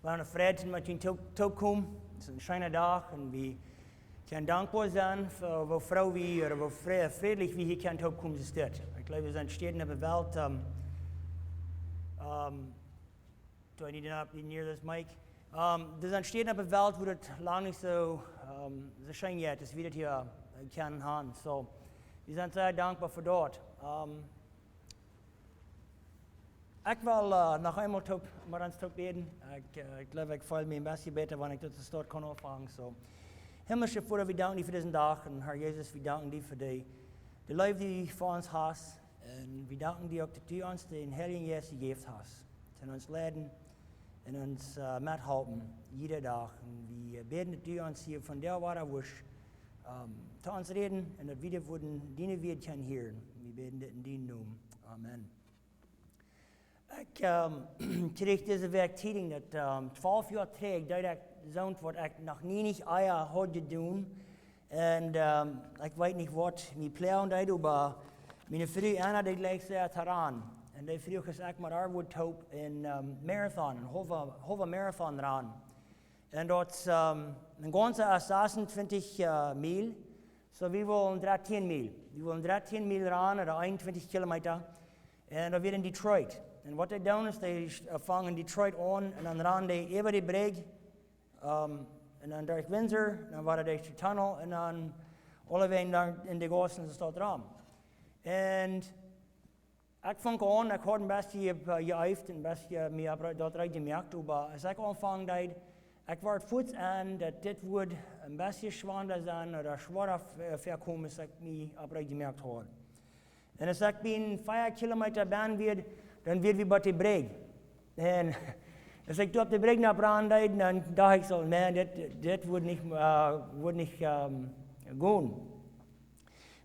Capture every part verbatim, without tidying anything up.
Wie haben Freid, met junt toop, toop komen. Et es een scheena Dach un wie kjennen dankboa sennen fa woo froo wie, ooda woo fre-, frädlich wie hia kjennen toop komen, es dit. Ekj jleew, wie sent Städen opp de Welt, ähm, ähm, do I need to not be near this mic. Ähm, wie sent Städen opp de Welt, wua et lang nich soo, ähm, soo scheen jeit, aus wie daut hia, äh, kjennen haben. So, wie sent sea dankboa fa daut. Ähm, Ekj well, äh, noch eemol toop, met ons toop bäden. Ekj, äh, ekj jleew, ekj feel mie een bät bäta, wan ekj dit soo kaun aunfangen. So, himmlischa Voda, wie danken die fa disen Dach. Un Herr Jesus, wie danken die fa de, de Leew, die du fa ons hast. Un wie danken die uk, daut du ons dän Heiljen Jeist jejäft hast, dee ons leiden un ons, äh, methalpen, jieda Dach. Un wie bäden, daut du ons hia vondoag wada wurscht, ähm, to ons räden un daut wie wudden diene Wieed kjennen hieren. Wie bäden dit en dienen Nomen. Amen. Ekj, ähm, kjrieech dise Wäakj Tiedinj, daut, ähm, twalf Joa trigj, daut ekj soont, waut ekj noch nie nich ea haud jedonen. Un, ähm, ekj weet nich, waut mie ploagen deed, oba miene Fru Anna, dee jlikjt sea to rannen. Un dee fruach, aus ekj met äa wudd toop een, ähm, Marathon, een haulwa, haulwa Marathon rannen. Un daut, ähm, een gaunza es sasuntwintich, äh, Miel. So, wie wullen dartieen Miel. Wie wullen dartieen Miel rannen, ooda eenuntwintich Kilometa. Un daut wia en Detroit. Un waut dee doonen es, dee, äh, fangen en Detroit aun un dan rannen dee äwa de Brigj, ähm, un dan derch Windsor, dan wada derch de Tunnel un dan aulawäajen dan en de Gaussen es daut rom. Un ekj funk aun, ekj haud een bät, äh, jeeeft, een bät mie opp daut reed jemoakt, oba aus ekj aunfunk, daut ekj wort fuaz en, daut dit wudd een bät schwanda sennen, ooda schwoara v-, väakomen, aus ekj mie opp reed jemoakt haud. Un aus ekj bie fief Kilometa benn wia, dan wia wie bie de Brigj. Un aus ekj doa opp de Brigj nopp rannen deed, dan docht ekj soo, nä, dit, dit wudd nich, äh, wudd nich, ähm, gonen.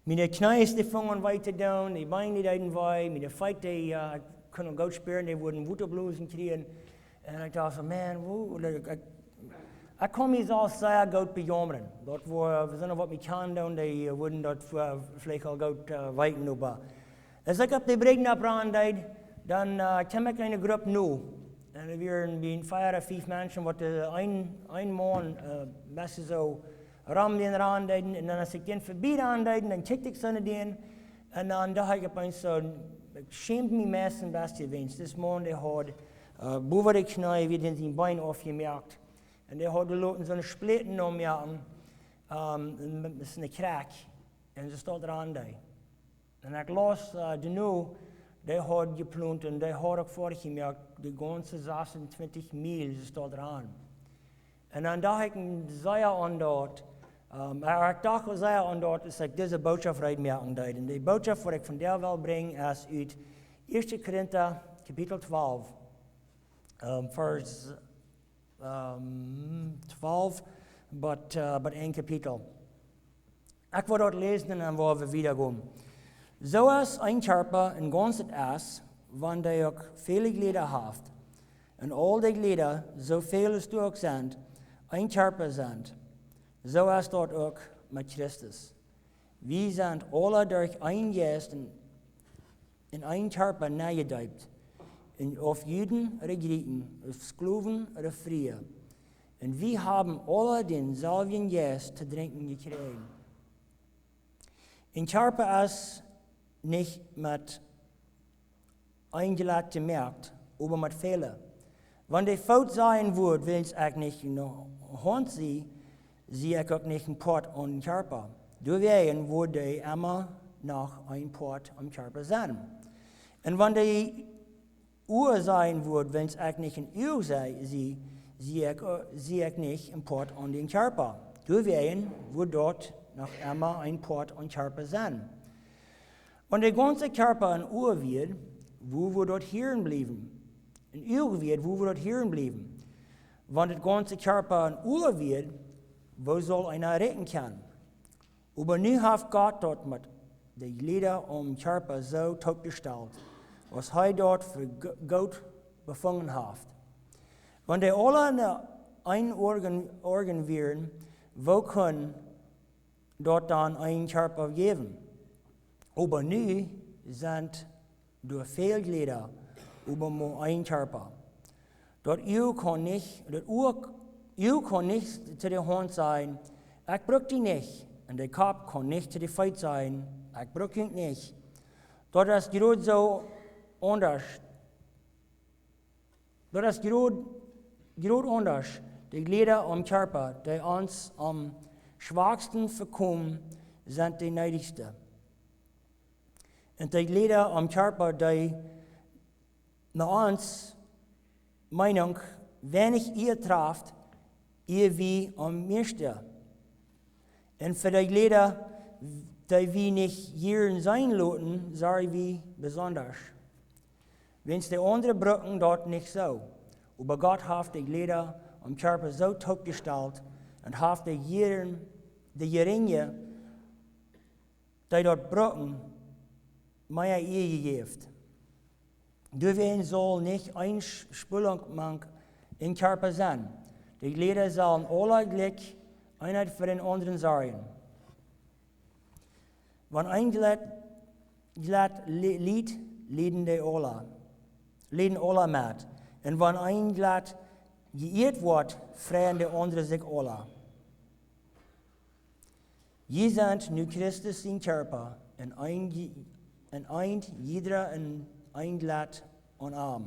Miene Kjnees, dee fungen wee to doonen, de Been, dee deeden wee, miene Feet, dee, äh, ekj kunn goot spieren, dee wudden Wota blosen kjrieen. Un ekj docht soo, man, woo, ekj, ekj, ekj kaun mie selfst sea goot bejaumren. Daut wia, wie sent waut mie kjanen doonen, dee, äh, wudden daut ve-, veleicht aul goot, äh, weeten, oba aus ekj opp de Brigj nopp rannen deed, dan, äh, kjeem ekj en eene Grupp no. Un wie wieren bie fief ooda fief Menschen, waut, äh, een, een Maun, äh, best soo rom dän rannen deeden. Un dan, aus ekj dän verbie rannen deed, dan kjikjt ekj soo no dän. Un dan docht ekj opp eemol soo, ekj schaumd mie meist een bät, wiels dis Maun, dee haud, äh, bowa de Kjnee, wia dän sien Been aufjemoakt. Un dee haud loten soone Spleten aunmoaken, ähm, un met, met soone Krakj. Un soo steit rannen dee. Un ekj laus, äh, de nu, dee haud jeplont un dee haud uk foadich jemoakt, de gaunze sasuntwintich Miel, soo steit rannen. Un dan docht ekj sea aun daut, ähm, ekj docht sea aun daut, aus ekj dise Bootschoft reed moaken deed. Un de Bootschoft, waut ekj vondoag well brinjen, es ut Ieeschte Korinta, Kapitel twalf, ähm, Varsch, ähm, twalf, bat, äh, bat een Kapitel. Ekj woa daut läsen un dan woa wie wieda gonen. Soo aus een Kjarpa een gaunzet es, wan dee uk väle Jlieda haft, un aul de Jlieda, soo väl aus doa uk sent, een Kjarpa sent, soo es daut uk met Christus. Wie sent aule derch een Jeist en, en een Kjarpa nenjedeept, un auf Juden ooda Jrieken, auf Sklowen ooda Friee. Un wie haben aule dänselwjen Jeist to drinkjen jekjräajen. Een Kjarpa es nich met een Jlett jemoakt, oba met väle. Wan de Foot sajen wudd, wiels ekj nich ne Haunt sie, sie ekj uk nich een Poat aum Kjarpa. Doawäajen wudd dee emma noch een Poat aum Kjarpa sennen. Un wan de Ua sajen wudd, wiels ekj nich een Uag sie, sie, sie ekj, äh, sie ekj nich een Poat aun dän Kjarpa. Doawäajen wudd daut noch emma een Poat aum Kjarpa sennen. Wan de gaunze Kjarpa een Ua wia, woo wudd daut hieren bliewen? Een Uag wia, woo wudd daut hieren bliewen? Wan de gaunze Kjarpa een Ua wia, woo saul eena rikjen kjennen? Oba nu haft Gott daut met de Jlieda aum Kjarpa soo toopjestalt, aus hee daut fa go-, goot befungen haft. Wan dee aule een Organ, Organ wieren, woo kunn daut dan een Kjarpa jäwen? Oba nu sent doa väl Jlieda, oba mau een Kjarpa. Daut Uag kaun nich, daut Uag, Uag kaun nich to de Haunt sajen: "Ekj bruck die nich." Un de Kopp kaun nich to de Feet sajen: "Ekj bruck die nich." Daut es jrod soo aundasch. Daut es jrod, jrod aundasch. De Jlieda aum Kjarpa, dee ons aum schwaksten vekomen, sent de needichste. Un de Jlieda aum Kjarpa, dee no ons Meinunk weinich Ea traft, ea wie aum mieeschte. Un fa de Jlieda, dee wie nich jieren sennen loten, sorj wie besondasch. Wiels de aundre brucken daut nich soo. Oba Gott haft de Jlieda aum Kjarpa soo toopjestalt un haft de jieren, de jerinje, dee daut brucken, mea Ea jejäft. Doawäajen saul nich eene Sch-, Spaltunk mank em Kjarpa sennen. De Jlieda sellen aula jlikj eena fa dän aundren sorjen. Wan een Jlett, Jlett li-, lieet, lieden dee aula, lieden aula met. Un wan een Jlett jeieet woat, freien de aundre sikj aula. Jie sent nu Christus sien Kjarpa, un een ji-, un eent jieda un een Jlett aun am.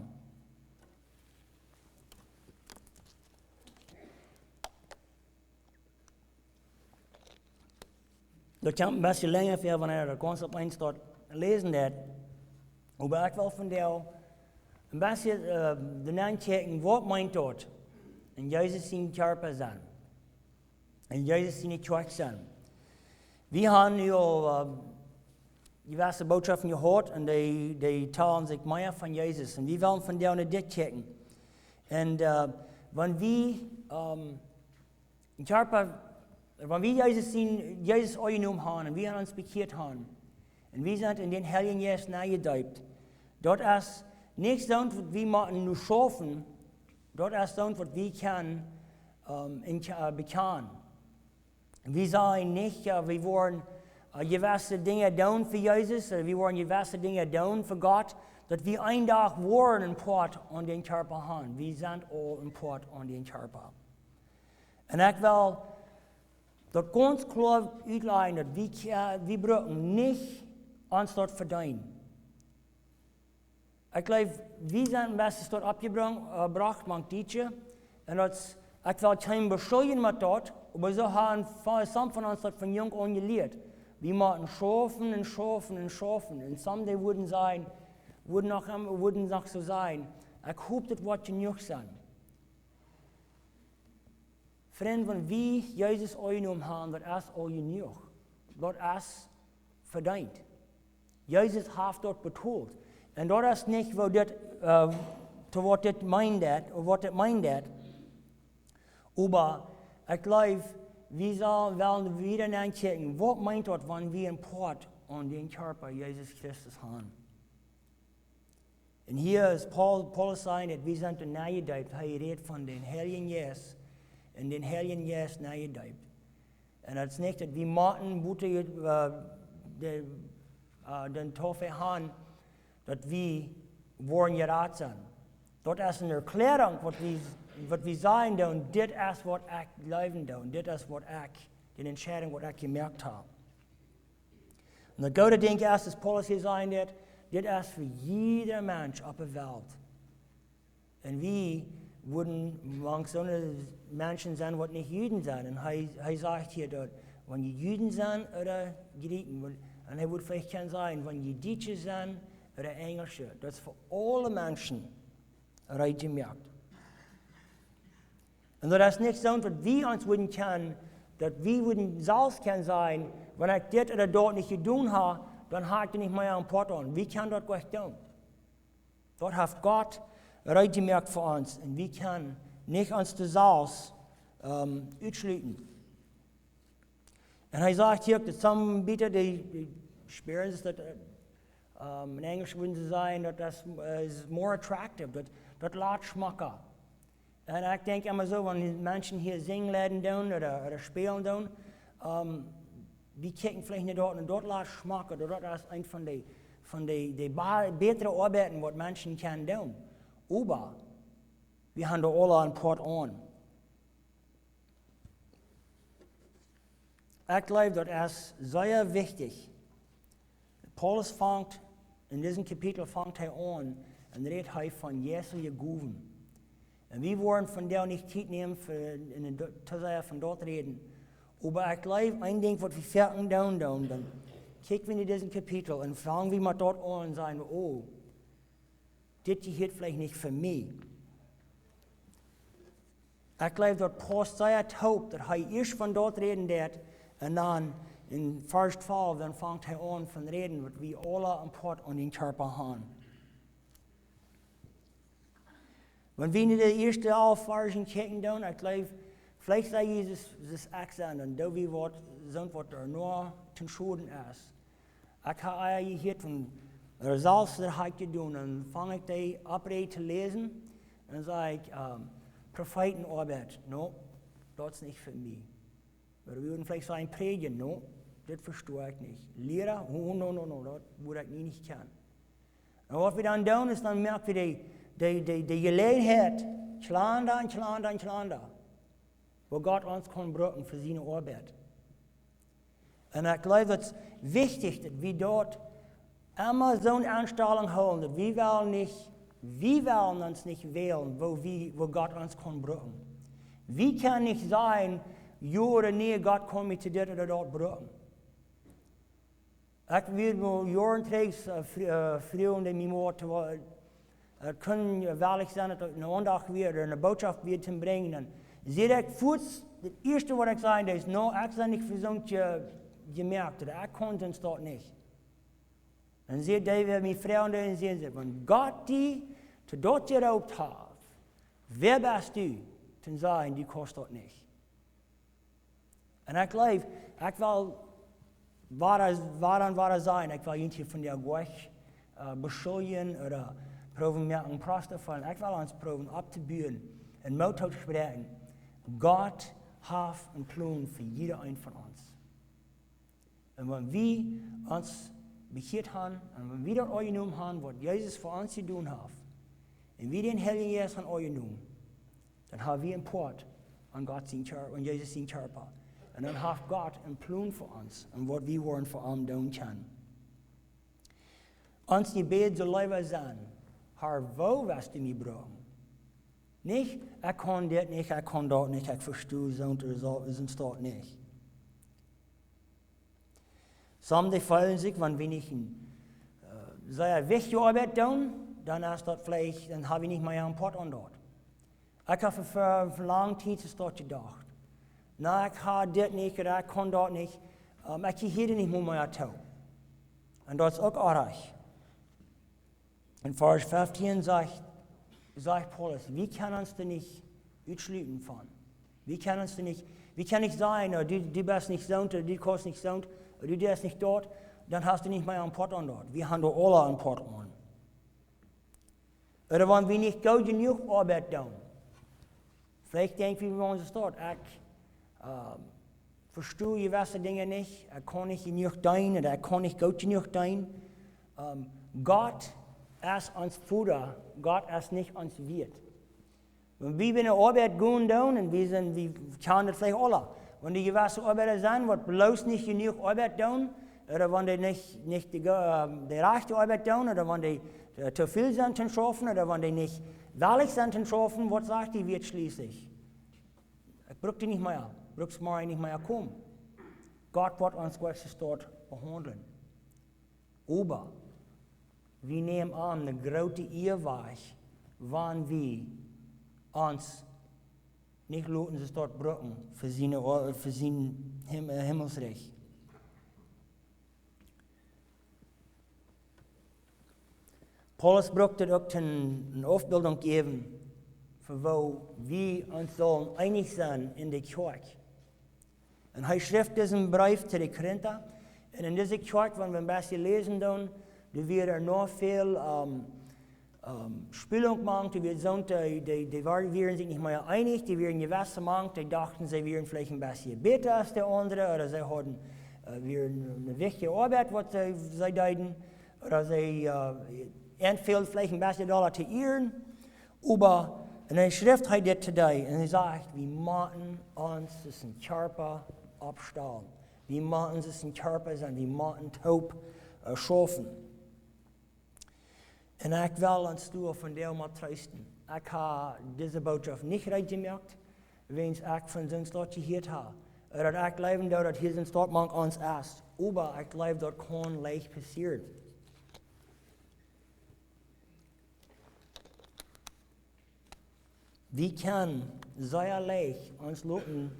Daut kjemt een bät lenja ver, wan eena daut gaunz opp eent doa läsen deit. Oba ekj well vondoag een bät, äh, doano kjikjen, waut meent daut, en Jesus sien Kjarpa sennen, en Jesus siene Kjoakj sennen. Wie haben nu aul, äh, jewesse Botschoften jeheet un dee, dee vetalen sikj mea von Jesus. Un wie wellen vondoag no dit kjikjen. Un, äh, wan wie, ähm, em Kjarpa, wan wie Jesus sien, Jesus aunjenomen haben un wie haben ons bekjieet haben, un wie sent en dän Heiljen Jeist nenjedeept, daut es nich soont waut wie motten nu schaufen, daut es soont waut wie kjennen, ähm, en Kj-, äh, bekjanen. Wie sajen nich, jo, wie woaren, äh, jewesse Dinja doonen fa Jesus, ooda wie woaren jewesse Dinja doonen fa Gott, daut wie een Dach woaren een Poat aun dän Kjarpa haben. Wie sent aul een Poat aun dän Kjarpa. Un ekj well daut gaunz kloa utlajen, daut wie, äh, wie brucken nich ons daut vedeenen. Ekj jleew, wie sent een bät doa oppjebrocht, äh, brocht mank Dietsche. Un daut, ekj well kjeenem beschuldjen met daut, oba soo haben ve-, some von ons daut von junk aun jelieet. Wie motten schaufen un schaufen un schaufen. Un some dee wudden sajen, wudden noch, wudden noch soo sajen: "Ekj hop, daut woat jenuach sennen." Frind, wan wie Jesus aunjenomen haben, daut es aul jenuach. Daut es vedeent. Jesus haft daut betolt. Un daut es nich waut dit, äh, to waut dit meent, ooda waut dit meent. Oba ekj jleew, wie sellen wellen wieda nokjikjen, waut meent daut, wan wie een Poat aun dän Kjarpa Jesus Christus haben. Un hia es Paul-, Paulus sajen, daut wie sent nenjedeept. Hee rät von dän Heiljen Jeist. Un dän Heiljen Jeist nenjedeept. Un daut es nich daut wie motten buten, äh, de, äh, dän Taufe haben, daut wie woaren jerat sennen. Daut es eene Erkjläarunk, waut wie, waut wie sajen doonen, dit es waut ekj jleewen doo, dit es waut ekj, de Entscheidunk waut ekj jemoakt hab. Un daut goode Dinkj es, aus Paulus hia sajen deed, dit es fa jieda Mensch opp de Welt. Un wie wudden mank soone Menschen sennen, waut nich Juden sent. Un hee, hee sajcht hia daut, wan jie Juden sent ooda Jrieken, wan-, un hee wudd veleicht kjennen sajen, wan jie Dietsche sent ooda Enjelsche. Daut es fa aule Menschen reed jemoakt. Un daut es nich soont waut wie ons wudden kjennen, daut wie wudden selfst kjennen sajen, wan ekj dit ooda daut nich jedonen hab, dan hab ekj doa nich mea een Poat aun. Wie kjennen daut nich doonen. Daut haft Gott reed jemoakt fa ons. Un wie kjennen nich ons doa selfst, ähm, utschluten. Un hee sajcht hia uk daut some Bieda, dee, dee spieren daut, äh, ähm, en Enjlisch wudden see sajen, daut es, äh, is more attractive, daut, daut lat schmocka. Un ekj denkj emma soo, wan Menschen hia sinjen leiden doonen ooda, ooda spälen doonen, ähm, wie kjikjen veleicht no daut un daut lat schmocka, daut, daut es eent von de, von de, de ba-, bätre Oabeiten waut Menschen kjennen doonen. Oba Wie haben doa aule een Poat aun. Ekj jleew, daut es sea wichtich. Paulus fangt, en disen Kapitel fangt hee aun un rät hee von jeistliche Gowen. Un wie woaren vondoag nich Tiet nämen fa en de, to sea von daut räden. Oba ekj jleew, een Dinkj waut wie foaken doonen, doonen, dan kjikj wie en disen Kapitel un fang wie met daut aun un sajen wie: "Oh, dit hia veleicht nich fa mie." Ekj jleew, daut Paulus sea hoped, daut hee ieescht von daut räden deed, un dan en Varsch twalf, dan fangt hee aun von räden, waut wie aule een Poat aun dän Kjarpa haben. Wan wie nu de ieeschte alf Varschen kjikjen doonen, ekj jleew, veleicht saj Jesus, daut es ekj sennen, dan doo wie waut, soont waut doa noch to schoden es. Ekj hab ea jehieet von, ea selfst daut hab ekj jedonen, dan fang ekj dee oprajcht to läsen, dan saj ekj, ehm, Profeetenoabeit, no, daut es nich fa mie. Oba wie wudden veleicht sajen Prädja, no, dit vesto ekj nich. Liera, oh, no, no, no, daut wudd ekj nie nich kjennen. Un waut wie dan doonen es, dan moak wie dee, dee, dee, dee Jeläajenheit kjlanda un kjlanda un kjlanda, wua Gott ons kaun brucken fa siene Oabeit. Un ekj jleew, daut es wichtich, daut wie doa emma soone Enstalunk hoolen, daut wie wellen nich, wie wellen ons nich wälen, wua wie, wua Gott ons kaun brucken. Wie kjennen nich sajen, jo ooda nä, Gott kaun mie to dit ooda daut brucken. Ekj wia mol Joaren trigj, eh, fri-, eh, frie un dee mie mol to, eh, kunn wellich sennen, daut ekj eene Aundacht wia ooda eene Bootschoft wia to brinjen. Dan säd ekj fuaz, daut ieeschte waut ekj säd, daut es: "No, ekj sie nich fa soont je-, jemoakt, ooda ekj kaun soont daut nich." Dan säd dee, waut mie froagd, un säd see: "Wan Gott die to daut jeroopt haft, wäa best du, to sajen, du kaust daut nich?" Un ekj jleew, ekj well wada, wada un wada sajen, ekj well junt hia von de Agwech, eh, beschuljen ooda proowen moaken Prosta von. Ekj well ons proowen opptobuen un Moot toospräakjen. Gott haft een Plon fa jieda een von ons. Un wan wie ons bekjieet haben, un wan wie daut aunjenomen haben, waut Jesus fa ons jedonen haft, un wie dän Heiljen Jeist haben aunjenomen, dan hab wie een Poat aun Gott sien Kjar-, aun Jesus sien Kjarpa. Un dan haft Gott een Plon fa ons un waut wie woaren fa am doonen kjennen. Ons Jebäd saul leewa sennen: "Herr, woo woascht du mie brucken?" Nich: "Ekj kaun dit nich, ekj kaun daut nich, ekj vesto soont ooda soont daut nich." Somje feelen sikj, wan wie nich een, eh, sea wichtje Oabeit doonen, dan es daut veleicht, dan hab wie nich mea een Poat aun daut. Ekj hab fa, fa, fa lange Tiet es daut jedocht: "No, ekj hab dit nich, ooda ekj kaun daut nich, ehm, ekj jehia nich mea, mea too." Un daut es uk oajch. En Varsch feftieen sajcht, sajcht Paulus, wie kjennen ons doa nich utschluten von. Wie kjennen ons doa nich, wie kjennen nich sajen: "No, du, du best nich soont, ooda du kaust nich soont, ooda du deist nich daut, dan hast du nich mea een Poat aun daut." Wie haben doa aule een Poat aun. Ooda wan wie nich goot jenuach Oabeit doonen. Veleicht denkj wie, wie woaren soo stoakj: "Ekj, ehm, vesto jewesse Dinja nich, ekj kaun nich jenuach deenen, ooda ekj kaun nich goot jenuach deenen." Ehm, Gott es ons Voda, Gott es nich ons Wieet. Wan wie bie eene Oabeit gonen doonen, un wie sent, wie kjanen daut veleicht aule, wan doa jewesse Oabeida sent, waut bloos nich jenuach Oabeit doonen, ooda wan dee nich, nich de, ehm, de rajchte Oabeit doonen, ooda wan dee, eh, too väl sent toom schaufen, ooda wan dee nich wellich sent toom schaufen, waut sajcht dee Wieet schlieslich? "Ekj bruck die nich mea, bruckst mie nich mea komen." Gott woat ons goot soo stoakj behaundlen. Oba wie nämen aun eene groote Ea wajch, wan wie ons nich loten soo stoakj brucken fa siene Oa-, fa sien Him-, eh, Himmelsrikj. Paulus brukt dit uk toom eene Aufbildunk jäwen fa woo wie ons sellen eenich sennen en de Kjoakj. Un hee schrift disen Breef to de Korinta. Un en dise Kjoakj, wan wie een bät läsen doonen, doa wia noch väl, ehm, ehm, Spaltunk mank, doa wia soont, dee, dee, dee wa-, wieren sikj nich mea eenich, dee wieren jewesse mank, dee dochten, see wieren veleicht een bät bäta aus de aundre, ooda see hauden, eh, wieren eene wichtje Oabeit, waut see, see deeden, ooda see, eh, an fäld veleicht een bät dolla to ieren, oba Un hee schrift hee dit to dee un hee sajcht: "Wie motten ons aus een Kjarpa oppstalen. Wie motten ons aus een Kjarpa sennen. Wie motten toop, äh, schaufen." Un ekj well ons doa vondoag mau treesten. Ekj hab dise Botschaft nich reed jemoakt, wiels ekj von soont daut jehieet hab. Ooda daut ekj jleewen doo, daut hia soont daut mank ons es. Oba ekj jleew, daut kaun leicht passieren. Wie kjennen sea leicht ons loten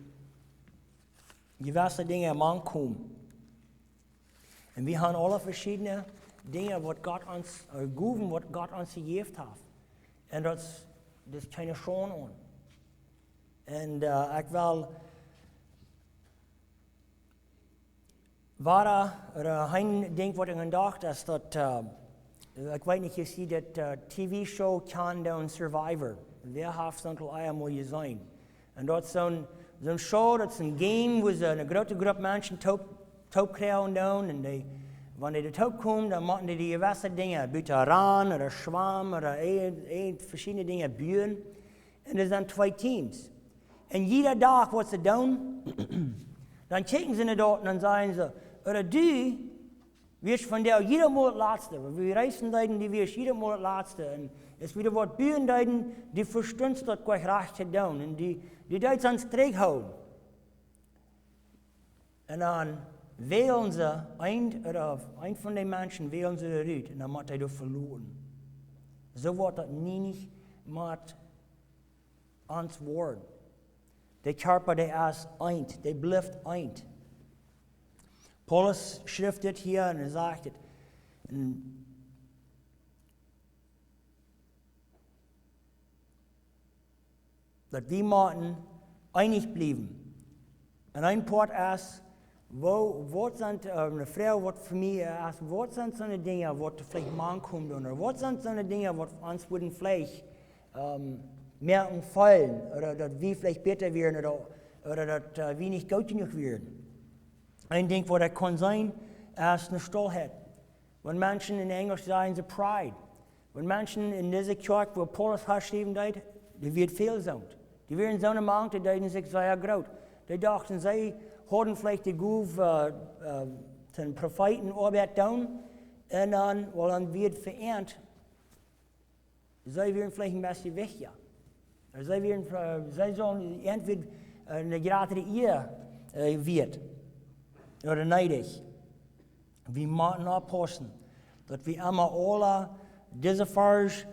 jewesse Dinja mank komen. Un wie haben aule veschiedne Dinja, waut Gott ons, äh, Gowen, waut Gott ons jejäft haft. Un daut es, daut es kjeene Schaund aun. Un, äh, ekj well wada, ooda een Dinkj, waut ekj aun docht, es daut, äh, ekj weet nich, jie seenen daut, äh, T V-Show Countdown Survivor. Wäa haft daut aul eemol jeseenen? Un daut es soon, soon Show, daut es een Game, wua see eene groote Grupp Menschen toop, toop kjrieen doonen. Un dee, wan dee doa toop komen, dan motten dee jewesse Dinja, buten rannen ooda schwamen ooda irjent, irjent veschiedne Dinja buen. Un doa sent twee Teams. Un jieda Dach waut see doonen, dan kjikjen see no doa un dan sajen see: "Ooda du wieescht vondoag jieda Mol daut latste." Wan wie reisen deeden, du wieescht jieda Mol daut latste. Un aus wie waut buen deeden, du vestunst daut jlikj rajcht to doonen. Un du, du deedst ons trigjhoolen. Un dan wälen see eent, ooda eent von dee Menschen wälen see rut. Un dan mott hee doa veloten. Soo woat daut nie nich met ons woaren. De Kjarpa, dee es eent, dee blift eent. Paulus schrift dit hia un hee sajcht et. Un daut wie motten eenich bliewen. Un een Poat es, woo, waut sent, äh, eene Froag waut fa mie es, waut sent soone Dinja waut veleicht mank komen doonen, ooda waut sent soone Dinja waut ons wudden veleicht, ähm, mea entfallen, ooda daut wie veleicht bäta wieren, ooda, ooda daut, äh, wie nich goot jenuach wieren. Een Dinkj waut daut kaun sennen, es eene Stolheit. Wan Menschen, en Enjlisch sajen see pride. Wan Menschen en dise Kjoakj, wua Paulus haud jeschräwen, deed, dee wia väl soont. Dee wieren soone mank, dee deeden sikj sea groot. Dee dochten, see hauden veleicht de Gow, äh, äh, toom Profeetenoabeit doonen. Un dan, well, dan wia et fa an see wieren veleicht een bät wichtja. Ooda see wieren, äh, see sullen entwäda, äh, eene jratre Ea, äh, wieet. Ooda needich. Wie motten oppaussen, daut wie emma aule dise Varsch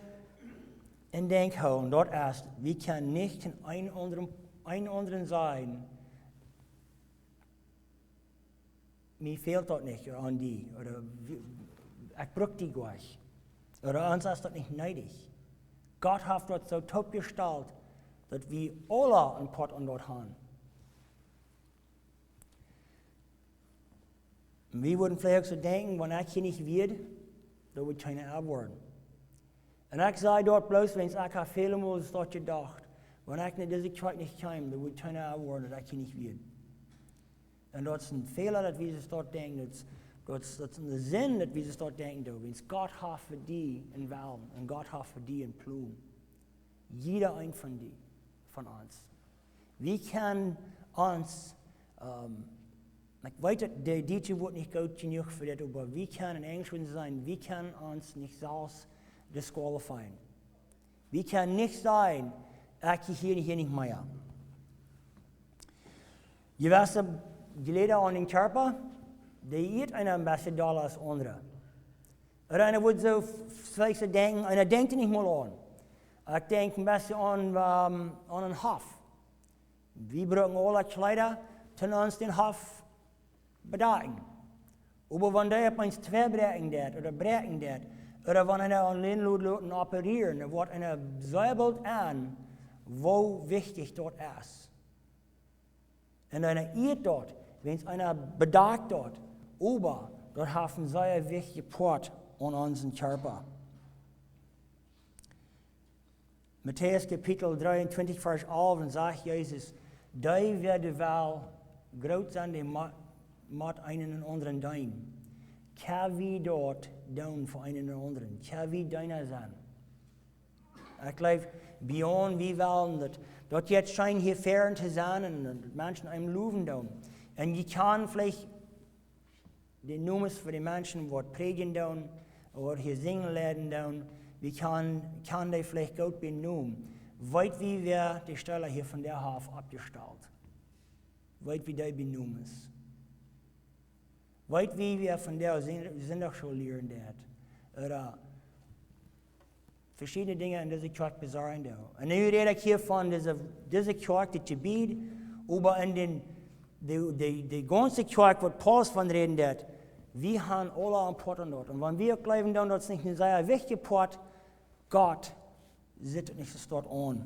em Denkj hoolen. Daut es, wie kjennen nich een aundren, een aundren sajen, mie fält daut nich aun die, ooda wie, ekj bruck die nich, ooda ons es daut nich needich. Gott haft daut soo toopjestalt, daut wie aule een Poat aun daut haben. Un wie wudden veleicht uk soo denkjen, wan ekj hia nich wia, dan wudd kjeena doa woaren. Un ekj saj daut bloos, wiels ekj hab väle Mol soo jedocht, wan ekj no dise Kjoakj nich kjeem, dan wudd kjeena doa woaren, daut ekj hia nich wia. Un daut es een Fäla, daut wie soo denkjen, daut, daut, daut es eene Sind, daut wie soo denkjen, daut, wiels Gott haft fa die een Wellen, un Gott haft fa die een Plon. Jieda een von die, von ons. Wie kjennen ons, ähm, ekj weet daut de Dietsche woat nich goot jenuach fa dit, oba wie kjennen, en Enjlisch wudden see sajen, wie kjennen ons nich selfst disqualifieren. Wie kjennen nich sajen, ekj jehia hia nich mea. Jewesse Jlieda aun dän Kjarpa, dee iet eena een bät dolla aus aundre. Ooda eena wudd soo, veleicht soo denkjen, eena denkjt nich mol aun. Ekj denkj een bät aun, ähm, aun een Hoff. Wie brucken aule Kjleeda, toom ons dän Hoff bedakjen. Oba wan dee opp eemol twei bräakjen deit, ooda bräakjen deit, ooda wan eena aun dän lot, lot operieren, dan woat eena sea boolt enn, woo wichtich daut es. Un eena iet daut, wiels eena bedakjt daut, oba daut haft een sea wichtja Poat aun onsen Kjarpa. Matäus Kapitel dreeuntwintich, Varsch alf, dan sajcht Jesus: "Dee, wäa de Welt groot sennen, dee mott, mott eenen dän aundren deenen." Kjenn wie daut doonen fa eenen dän aundren? Kjenn wie Deena sennen? Ekj jleew, beyond wie wellen daut, daut jeit scheen hia fäaren to sennen un daut Menschen eenem lowen doonen. Un jie kjennen veleicht de Nomes fa de Menschen waut prädjen doonen, ooda hia sinjen leiden doonen, wie kjennen, kjennen dee veleicht goot bie Nomen. Weet wie, wäa de Städa hia von de Hoff oppjestalt? Weet wie dee bie Nomes? Weet wie, wäa von de Sin-, Sindachschool lieren deed? Ooda veschiedne Dinja en dise Kjoakj besorjen doonen. Un nu räd ekj hia von dise, dise Kjoakj, dit Jebied, oba en dän, de, de, de gaunze Kjoakj, waut Paulus von räden deed, wie haben aule een Poat aun daut. Un wan wie uk jleewen doonen, daut es nich een sea wichtja Poat, Gott sitt et nich soo stoakj aun.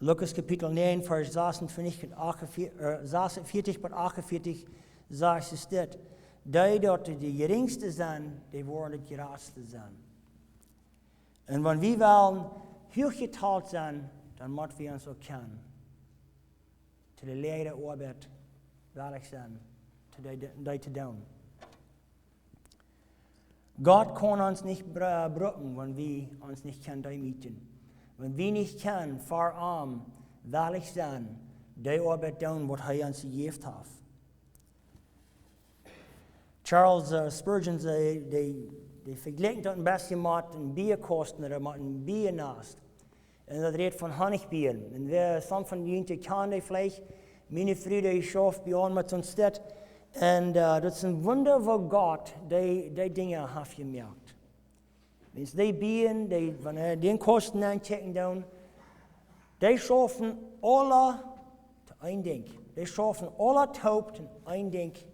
Lukas Kapitel näajen, Varsch sasuntwintich bat achtunvieetich, äh, sasunvieetich bat achtunvieetich sajcht et dit: Dee daut de, de jerinjste sent, dee woaren de jratste sennen. Un wan wie wellen huachjetalt sennen, dan motten wie ons uk kjennen to de leere Oabeit wellich sennen, to dee, dee to doonen. Gott kaun ons nich br-, brucken, wan wie ons nich kjennen deemootjen. Wan wie nich kjennen ver am wellich sennen, dee Oabeit doonen, waut hee ons jejäft haft. Charles, äh, Spurgeon, dee, dee, dee vejlikjt daut een bät met een Biakausten ooda met een Bianast. Un daut rät von Honnigbia. Un wäa, some von junt kjanen dee veleicht, miene Fru, dee schauft bie ons met soon Stekj. Un, äh, daut es een Wunda, woo Gott dee, dee Dinja haft jemoakt. Wan dee Bia, dee, wan wie dän Kausten aunkjikjen doonen, dee schaufen aule to een Dinkj. Dee schaufen aule toop to een Dinkj,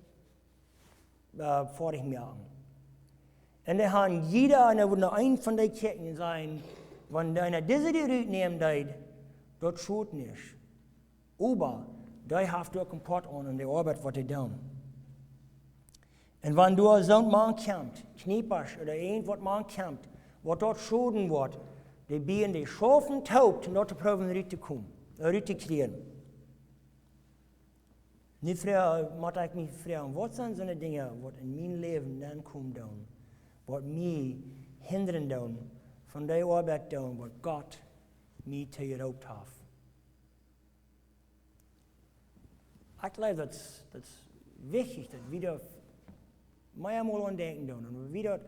äh, foadich moaken. Un dee haben jieda, un dee wudden eenen von dee kjikjen un sajen, wan eena dise doa rutnämen deed, daut schot nich. Oba dee haft uk een Poat aun en de Oabeit, waut dee doonen. Un wan doa soont mank kjemt, Kjneepasch ooda irjent waut mank kjemt, waut daut schoden woat, dee Bia, dee schaufen toop, om daut to proowen rut to komen, äh, rut to kjrieen. Nu froag, mott ekj mie froagen, waut sent soone Dinja, waut en mien Läwen nenkomen doonen, waut mie hindren doonen, von dee Oabeit doonen, waut Gott mie toojeroopt haft? Ekj jleew, daut es, daut es wichtich, daut wie doa meamol aun denkjen doonen. Un wie daut,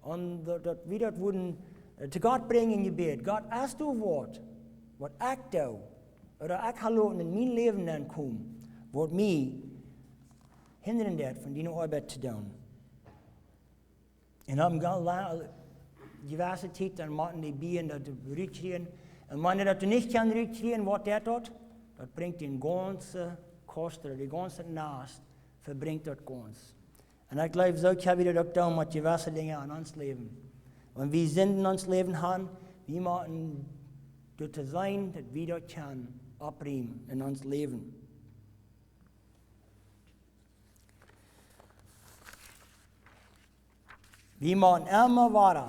un daut, daut wie daut wudden, äh, to Gott brinjen en Jebäd. Gott, es doa waut, waut ekj doo, ooda ekj ha loten en mien Läwen nenkomen, waut mie hindren deit von diene Oabeit to doonen. Un dan ga-, la-, jewesse Tiet, dan motten dee Bia daut rutkjrieen. Un wan dee daut nich kjennen rutkjrieen, waut deit daut? Daut brinjt dän gaunzen Kausten, dän gaunzen Nast, vebrinjt daut gaunz. Un ekj jleew, soo kjenn wie daut uk doonen met jewesse Dinja en ons Läwen. Wan wie Sind en ons Läwen haben, wie motten doa to sennen, daut wie daut kjennen oprieemen en ons Läwen. Wie motten emma wada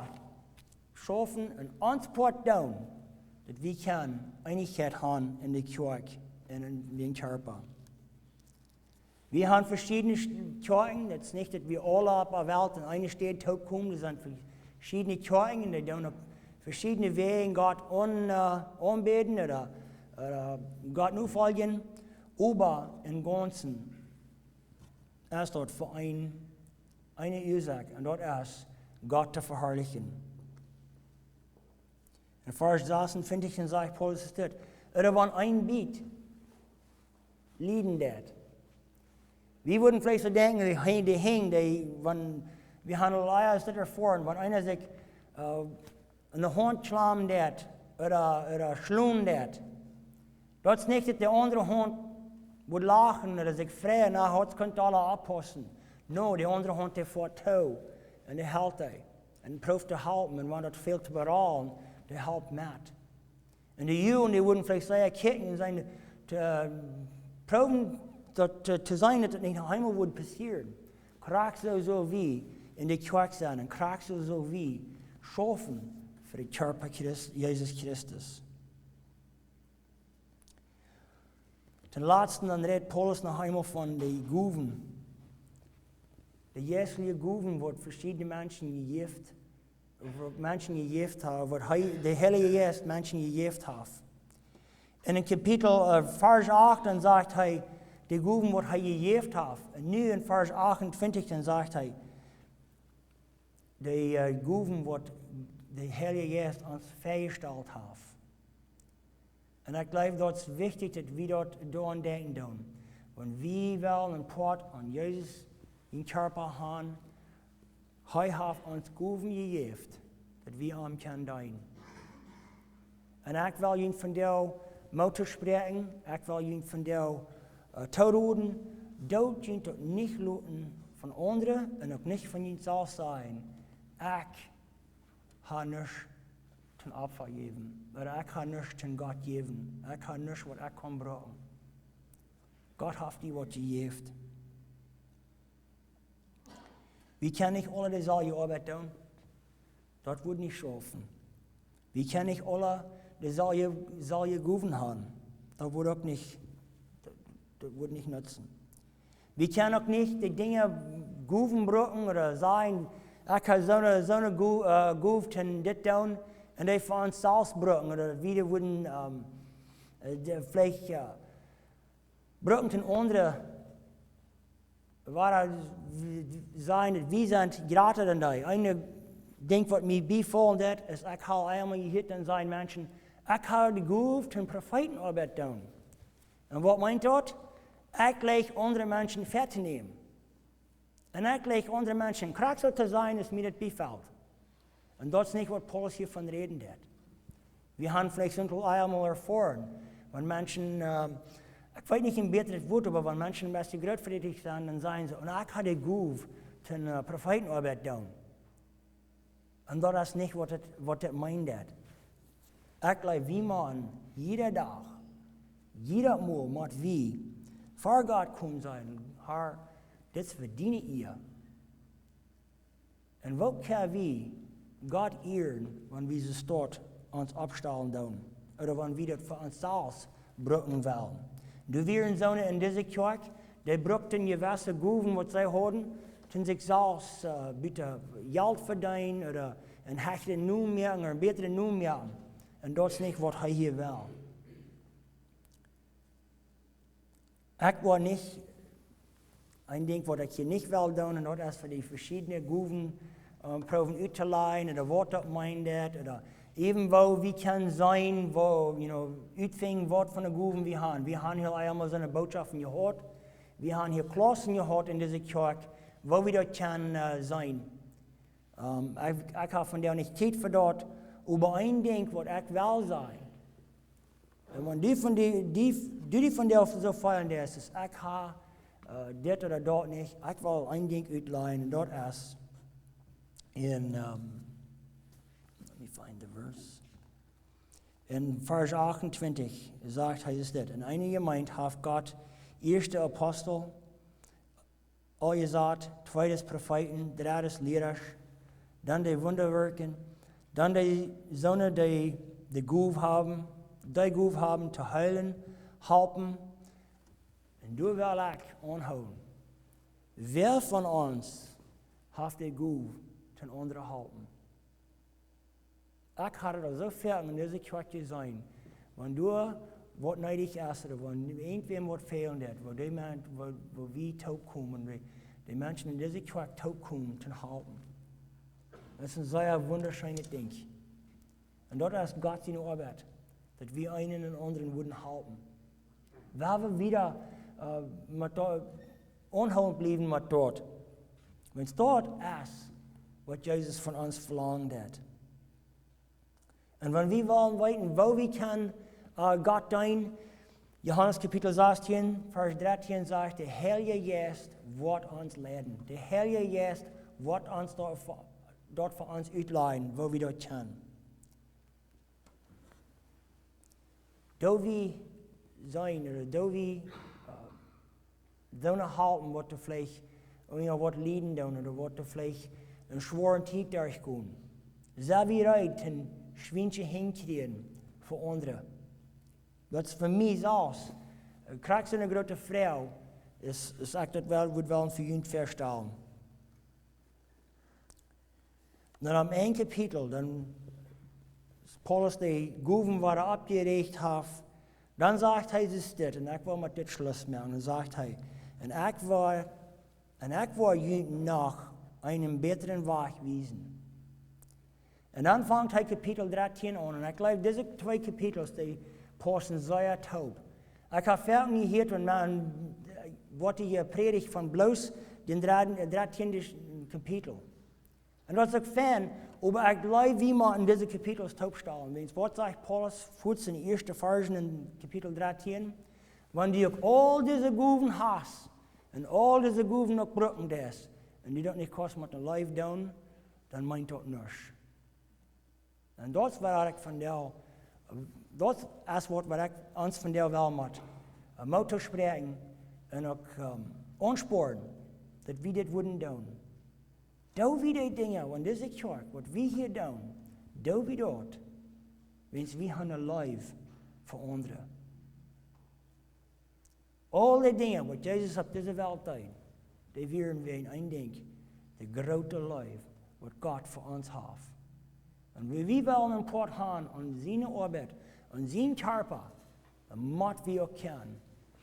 schaufen un ons Poat doonen, daut wie kjennen Eenichkjeit haben en de Kjoakj un en dän Kjarpa. Wie haben veschiedne Sch-, Kjoakjen, daut es nich, daut wie aule opp de Welt en eene Städ toopkomen. Doa sent veschiedne Kjoakjen, dee doonen opp veschiedne Wäaj Gott aun-, äh, aunbäden ooda, ooda Gott nofoljen. Oba em Gaunzen es daut fa een, eene Uasoak, un daut es, Gott to veharlichen. En Varsch sasuntwintich sajcht Paulus dit: Ooda wan een Bät lieden deit. Wie wudden veleicht soo denkjen, dee Hen-, dee Henj, dee, wan, wie haben aul ea dit erfoaren, wan eena sikj, äh, aun de Haunt kjlammen deit, ooda, ooda schlonen deit. Daut es nich, daut de aundre Haunt woat lachen ooda sikj freien, na, haud kunt aula oppaussen. No, de aundre Haunt, dee foat too. Un dee helt dee. Un proowt to halpen. Un wan daut fält to beraulen, dee halpt met. Un de Juden, dee wudden veleicht sea kjikjen un sennen, to, äh, proowen daut to, to seenen, daut daut nich noch eemol wudd passieren. Krakjt soo, soo aus wie en de Kjoakj sent, un krakjt soo, soo aus wie schaufen fa de Kjarpa Christ-, Jesus Christus. Toom latsten dan rät Paulus noch eemol von de Gowen. De jeistelje Gowen, waut veschiedne Menschen jejäft, waut Menschen jejäft haben, waut hee, de Heilje Jeist Menschen jejäft haft. En Kapitel, äh, Varsch acht, dan sajcht hee, de Gowen, waut hee jejäft haft. En nu en Varsch achtuntwintich, dan sajcht hee, de, äh, Gowen, waut de Heilje Jeist ons väajestalt haft. En ekj jleew, daut es wichtich, daut wie daut doaraun denkjen doonen. Wan wie wellen een Poat aun Jesus sien Kjarpa haben, hee haft ons Gowen jejäft, daut wie am kjennen deenen. En ekj well junt vondoag Moot toospräakjen, ekj well junt vondoag, äh, toroden, doot junt daut nich loten von aundre en uk nich von junt selfst sajen: Ekj hab nuscht toom Opfa jäwen, ooda ekj hab nuscht toom Gott jäwen, ekj hab nuscht, waut ekj kaun brucken. Gott haft die waut jejäft. Wie kjennen nich aule deeselwje Oabeit doonen. Daut woat nich schaufen. Wie kjennen nich aule deeselwje, selwje Gowen haben. Daut woat uk nich, daut, daut woat nich nutzen. Wie kjennen uk nich de Dinja, Gowen brucken ooda sajen: Ekj hab soone, soone Go-, äh, Gow toom dit doonen, en dee fa ons selfst brucken, ooda wie dee wudden, ähm, äh, de, veleicht, äh, brucken toom aundre, wua wie sajen, daut wie sent jrata dan dee. Een Dinkj, waut mie biefoll, daut es, ekj hab eemol jehieet, dan sajen Menschen: Ekj hab de Gow toom Profeetenoabeit doonen. En waut meent daut? Ekj jleich aundre Menschen väatoonämen. En ekj jleich aundre Menschen krakjt soo to sennen, aus mie daut biefelt. En daut es nich, waut Paulus hia von räden deed. Wie haben veleicht soont aul eemol erfoaren, wan Menschen, äh, ekj weet nich een bätret Wuat, oba wan Menschen een bät grootfrätich sent, dan sajen see: "Un ekj hab de Gow toom, äh, Profeetenoabeit doonen." En daut es nich, waut et, waut et meent, daut. Ekj jleew, wie motten jieda Dach, jiedet Mol mott wie ver Gott komen sajen: "Herr, dit es fa diene Iea." En woo kjenn wie Gott ieren, wan wie soo stoakj ons oppstalen doonen? Ooda wan wie daut fa ons selfst brucken wellen? Doa wieren soone en dise Kjoakj, dee bruckten jewesse Gowen, waut see hauden, toom sikj selfst, äh, bäta Jelt vedeenen ooda een hechtren Nomen moaken ooda een bätren Nomen moaken. En daut es nich, waut hee hia well. Ekj well nich, een Dinkj, waut ekj hia nich well doonen, en daut es fa de veschiedne Gowen, ähm, proowen uttolajen, ooda waut daut meent, ooda äwen woo wie kjennen seenen, woo, you know, utfinjen, waut fa Gowen wie haben. Wie haben hia eemol soone Botschoften jehaut. Wie haben hia Klaussen jehaut en dise Kjoakj, woo wie daut kjennen, äh, seenen. Ähm, ekj, ekj hab vondoag nich Tiet fa daut, oba een Dinkj, waut ekj well sajen. En wan du von die, die, du die vondoag soo feelen deist, aus ekj hab, äh, dit ooda daut nich, ekj well een Dinkj utlajen, en daut es en, ähm, let me find the verse. En Varsch achtuntwintich sajcht hee dit: "En eene Jemeent haft Gott ieescht de Apostel, aunjesaut, tweedes Profeeten, dreddes Lierasch, dan de Wundawerkjen, dan de soone, dee de Gow haben, dee Gow haben to heelen, halpen." En doa well ekj aunhoolen. Wäa von ons haft de Gow toom aundre halpen? Ekj hab daut aul soo väl en dise Kjoakj jeseenen. Wan doa waut needich es, ooda wan irjentwäm waut fälen deit, woo dee Mensch, woo, woo wie toopkomen, woo de Menschen en dise Kjoakj toopkomen toom halpen. Daut es een sea wundascheenet Dinkj. En daut es Gott siene Oabeit, daut wie eenen dän aundren wudden halpen. Wan wie wieda, äh, met daut aunhoolen bliewen met daut. Wiels daut es, waut Jesus von ons velangt haft. En wan wie wellen weeten, woo wie kjennen, äh, Gott deenen, Johanes Kapitel sastieen, Varsch drettieen sajcht: "De Heilje Jeist woat ons leiden." De Heilje Jeist woat ons daut fa, daut fa ons utlajen, woo wie daut kjennen. Doo wie seenen, ooda doo wie, äh, soone halpen, waut doa veleicht, ooda waut lieden doonen, ooda waut doa veleicht eene schwoare Tiet derchkomen? Sent wie reed, een schwienschet Hoat kjrieen fa aundre? Daut es fa mie selfst, äh, krakjt soone groote Froag, es, es ekj daut well, wudd wellen fa junt faststalen. Dan aum Enj Kapitel, dan Paulus de Gowen wada oppjerecht haft, dan sajcht hee dit, un ekj well met dit Schluss moaken, dan sajcht hee: "Un ekj woa, un ekj woa junt noch eenen bätren Wajch wiesen." Un dan fangt hee Kapitel dartieen aun, un ekj jleew, dise twee Kapitels, dee paussen sea toop. Ekj hab väl jehieet, wan maun, äh, woat hia jeprädicht von bloos dän dartieen-, dartieenden Kapitel. Un daut es uk fein, oba ekj jleew, wie motten dise Kapitels toopstalen. Wiels waut sajcht Paulus fuaz en de ieeschte Varschen en Kapitel dartieen? Wan du uk aul dise Gowen hast un aul dise Gowen uk brucken deist, un du daut nich kaust met de Leew doonen, dan meent daut nuscht. Un daut es waut ekj vondoag, daut es waut, waut ekj ons vondoag well met, äh, Moot toospräakjen un uk, ähm, aunsporen, daut wie dit wudden doonen. Doo wie dee Dinja, wan dise Kjoakj, waut wie hia doonen, doo wie daut, wiels wie haben eene Leew fa aundre. Aul dee Dinja, waut Jesus opp dise Welt deed, dee wieren wäajen een Dinkj: de groote Leew, waut Gott fa ons haft. Un wan wie wellen een Poat haben aun siene Oabeit, aun sienen Kjarpa, dan motten wie uk kjennen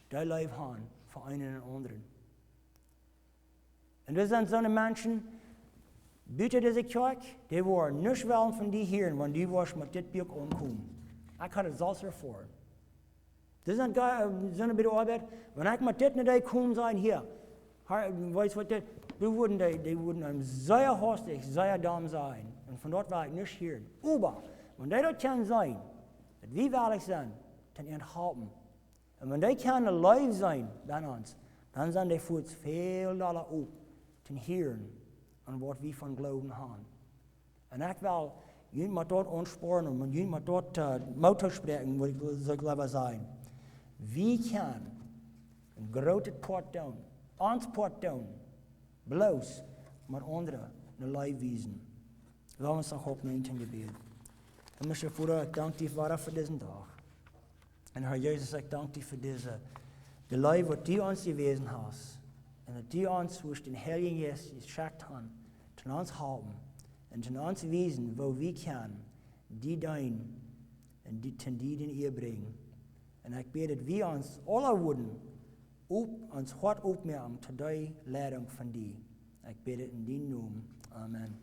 dee Leew haben fa eenen un aundren. Un doa sent soone Menschen buten dise Kjoakj, dee woaren nuscht wellen von die hieren, wan du woascht met dit Buak aunkomen. Ekj haud daut selfst erfoaren. Doa sent Lü, äh, sent bie de Oabeit, wan ekj met dit no dee kom, sajen: "Hia, ha-, weetst waut, dit," dee wudden, dee, dee wudden am sea hastich, sea domm sajen. Un von doa well ekj nuscht hieren. Oba wan dee daut kjennen seenen, daut wie wellich sent, dan an halpen. Un wan dee kjennen Leew seenen bie ons, dan sent dee fuaz väl dolla op to hieren aun waut wie von Gloowen haben. Un ekj well junt met daut aunsporen un met junt met daut, äh, Moot toospräakjen, waut ekj soo jleew sajen. Wie kjennen een grootet Poat doonen, ons Poat doonen, bloos met aundre ne Leew wiesen. Lot ons noch oppstonen toom Jebäd. Himmlischa Voda, ekj dank die wada fa disen Dach. Un Herr Jesus, ekj dank die fa dise, de Leew, waut du ons jewäsen hast. Un daut du ons, woo ekj dän Heiljen Jeist jeschekjt hast, toom ons halpen un toom ons wiesen, woo wie kjennen die deenen un die, toom die de Ea brinjen. Un ekj bäd, daut wie ons aula wudden op, ons Hoat opmoaken to dee Leidunk von die. Ekj bäd dit en dienen Nomen. Amen.